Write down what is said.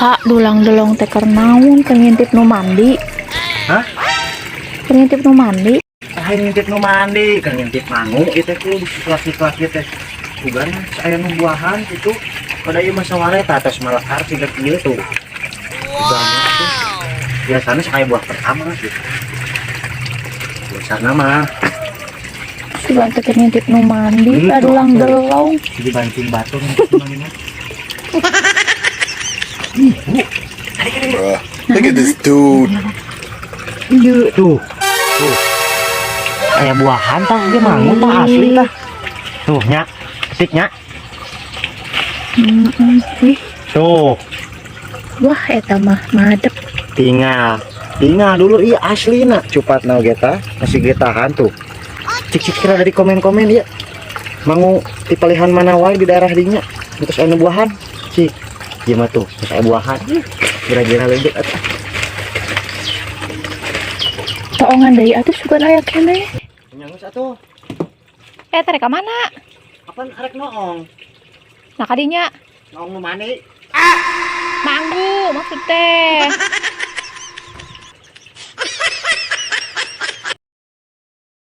Ah, dulang delong teh keur naon, keur ngintip nu mandi? Hah? Keur ngintip nu mandi? Lain ngintip nu mandi, kan ngintip mangu ieu teh ku situasi-situasi teh. Bukan aya nu buahan gitu. Pada ieu mah saware tah atas malakar siga kieu tuh. Wow. Biasanya saya buah pertama gitu. Biasana mah Sugan teh keur ngintip nu mandi, Gitu, ah, dulang atuh. Delong. Jadi banting batu ngintip nu mandi mah. Ih, Bu. Bruh. Look at this dude. Iya tuh. Tuh. Aya buahan tah, dia mangu tah, asli tah. Tuh nya, ketik nya. Ih, Tuh, wah, eta mah madep. Tinggal. Tinggal dulu, iya asli nak cupat na oge tah, masih getahan tuh. Cik cik kira dari komen-komen ya. Mangu di palihan mana wae di daerah dinya. Terus anu buahan. Cik. Ieu mah tuh, terus aya buahan. Ih, kira-kira leungit atuh. Toongan deui atuh, sugan aya keneh. Nya geus atuh. Eh, rek ka mana? Kapan arek noong? Nah, kadinya Noong nu mandi. Manggu maksud teh.